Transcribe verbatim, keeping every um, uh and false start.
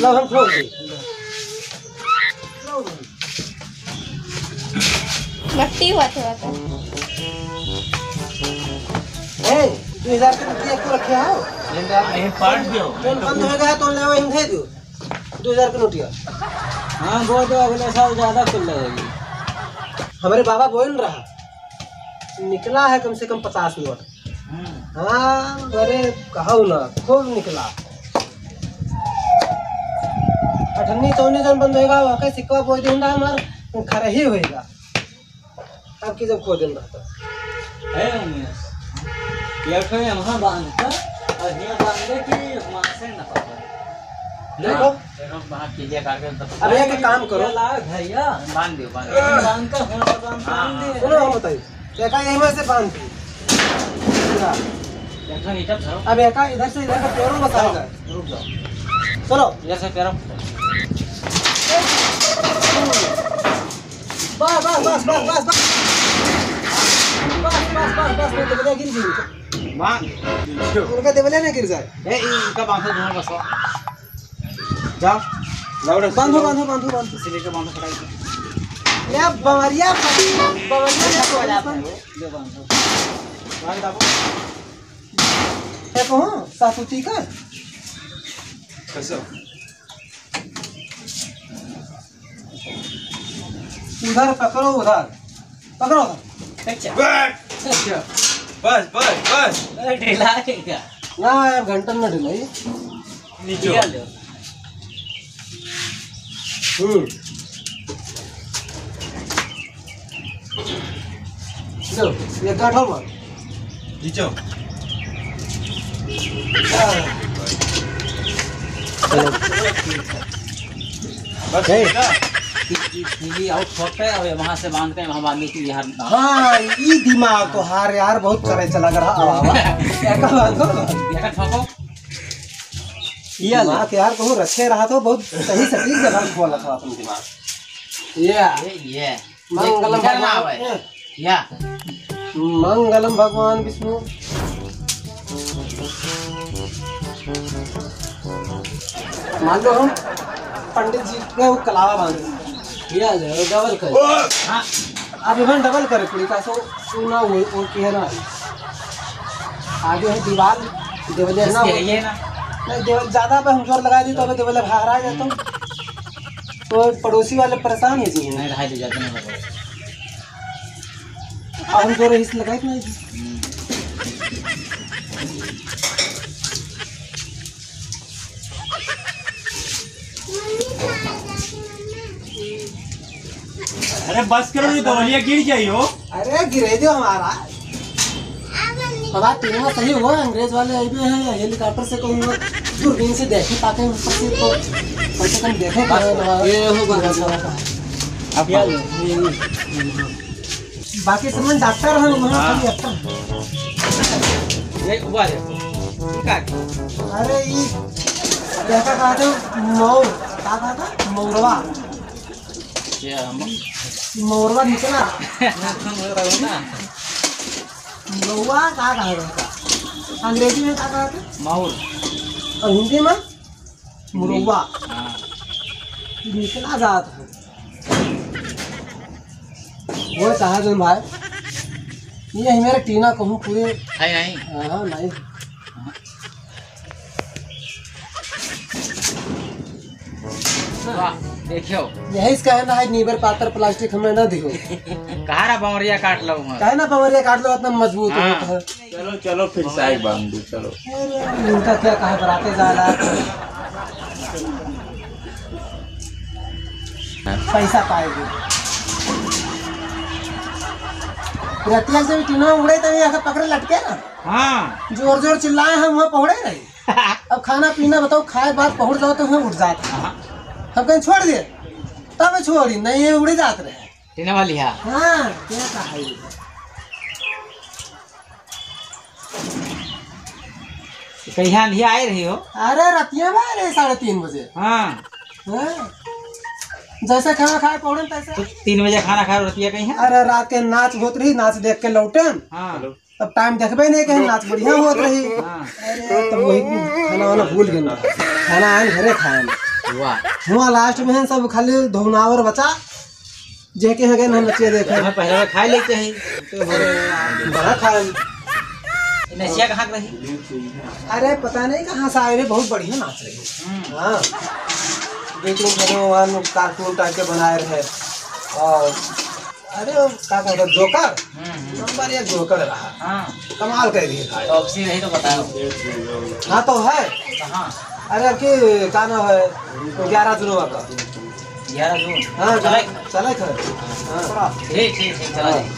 लो, हम ठोक दे। गट्टी हुआ थोड़ा सा। ए, दो हजार के रुपया को रखे हो? ये पार्ट दियो। जौन बंद होएगा तो ले वो हम दे दो। दो हजार के नोटिया। हाँ, वो तो अगले साल ज्यादा खुल रहेगी। हमरे बाबा बोइन रहा, निकला है कम से कम पचास नोट। हम्म। हाँ, अरे, कहू ना, खूब निकला। अठन्नी चौनी जौन बंद होएगा, वहाँ के सिक्का बोइ देंदा हमार घर ही होएगा। अब की जब खो दिन रहता। है उमेश, ये ठो यहाँ बांधता और यहाँ बांधे कि वहाँ से न पकड़। देखो। हाँ, चलो, वहाँ कीजिए काट के तो अब एक काम करो। ये ला भैया। बांध दो, बांध दो। बांध का हुआ तो बांध, हाँ, बांध हाँ। दे। सुनो, हम बताइए। एका यही में से बांध दी। पूरा। एक ठो ईंटा धरो। अब एका इधर से इधर का पैरों में बताएगा। रुक जाओ। चलो। इधर से पैरों। बस, बस, बस। बस, बस, बस, बस, नहीं तो गिर जाएंगे। माँ। उनका देवले ना गिर जाए। ए, इनका बांधो दोनों बस। जाओ, लाओ रस्सी बांधो, लाओ। बांधो, बांधो, बांधो। इसी लेके बांधो, फटाक से। ले, बवरिया, बवरिया, ले, बांधो। ले, बांधो। बांध दबो। ये कहो, सासुती का? कैसे? उधर पकड़ो, उधर। पकड़ो। अच्छा। बैठ। अच्छा। बस, बस, बस। अरे, ढिला है क्या? ना, यार, घंटन में ढिलाई। नीचे। लिया लो। हम्म। लो, ये काटो मत। नीचे। हाँ। चलो। बस, ए, ठीक है। ई, ई, ई आउट होते हैं, अब वहाँ से बांधते हैं, वहाँ बांधने की यहाँ। हाँ, ई दिमाग तो हार यार, बहुत करे चला कर, हाँ, हाँ, हाँ। क्या कहा बात हो? यहाँ ठोको। ये ले। दिमाग यार, बहुत रखे रहा तो, बहुत सही सटीक जगह खोला था अपन दिमाग। ये। ये, ये। मंगलम इधर ना भगवान, आवे। ए। या। मंगलम भगवान विष्णु। मान लो हम पंडित जी के वो कलावा बांधे। या, डबल कर। हाँ। अब इवन डबल करे, कुड़ी का सो सुना वो, वो किया ना। आगे है दीवार, देवले ना इसके हो। ये ना। नहीं, देवल ज्यादा पे हम जोर लगा दी तो अबे देवले बाहर आ जाता। तो पड़ोसी वाले परेशान है जी। नहीं, रहा दे, जाते नहीं लगा। अब हम जोर इस लगाई तो नहीं जी। हम्म। अरे बस करो, ये दवलिया गिर जाई हो। अरे गिरे जो हमारा। हमारा तीनों सही हुआ, अंग्रेज वाले आए हुए हैं, हेलीकॉप्टर से कहूँगा, दूरबीन से देखे ताकि ऊपर से तो कम से कम देखे बस, क्या है, ये हो बस। अब क्या लो? ये, ये, ये। बाकी सब में डॉक्टर हैं, वहाँ हाँ। खाली अक्सर। ये हुआ है। ठीक है। अरे, ई क्या का कहा था? मौर। का कहा था? मौरवा। क्या हम? मौरवा निकला। मौरवा ना। मौरवा का कहा था? अंग्रेजी में का कहा था? मौर। और हिंदी में? मुरौवा। हाँ। निकला जात है। वो कहा जौन भाई, ये हमारे टीना कहूँ पूरे है नहीं? हाँ, नहीं। वाह, देखियो। यही इसका है ना, है नीबर पातर प्लास्टिक हमें ना दियो। कहा रहा बमरिया काट लो वहाँ। कहे ना बमरिया काट लो, इतना मजबूत हाँ। होता है। चलो, चलो, फिर साई बांध दो, चलो। अरे, इनका क्या कहा, बराते जा रहा है। पैसा पाएगी। रतिया से भी टीना उड़े तभी ऐसा पकड़े लटके ना। हाँ। जोर जोर चिल्लाए हम वहाँ पहुड़े रहे। अब खाना पीना बताओ, खाए बाद पहुड़ जाओ तो वहाँ उठ जाते। हाँ। हम कहीं छोड़ दिए, तब छोड़ी नहीं, ये उड़े जात रहे। टीना वाली है। हाँ, क्या कहा ये? कहिया अंधिया आए रही हो? अरे, रतिया में आए रहे साढ़े तीन बजे। हाँ। हाँ। जैसे खाना खाए पहुड़न तैसे। तो तीन बजे खाना खाए रतिया कहीं है? अरे, रात के नाच होत रही, नाच देख के लौटन। हाँ। हेलो। तब टाइम देखबे नहीं कहीं, नाच बढ़िया होत रही। हाँ। अरे, तब वही खाना वाना भूल गए, खाना आए घरे खाए। वाह। हुआ लास्ट में सब खाली धुनावर बचा, जे के हगे ना नचिया देखे। हाँ, पहले खाए लेते हैं। बड़ा खाए। ये नचिया कहाँ के रही? अरे, पता नहीं कहाँ से आए रे, बहुत बढ़िया नाच रही। हम्म। हाँ। बीच में भगवान कार्टून टाइप के बनाए रहे। और अरे, वो का कहता, जोकर? हम्म, हम्म। नंबर एक जोकर रहा। हाँ। कमाल कर दिए भाई। टॉक्सी रही तो बताओ। हाँ, तो है। कहाँ? अरे, अब की का नाम है, ग्यारह जून का। ग्यारह जून? हाँ, चले? चले थे। हाँ। ठीक, ठीक, ठीक, चला हाँ। जाए।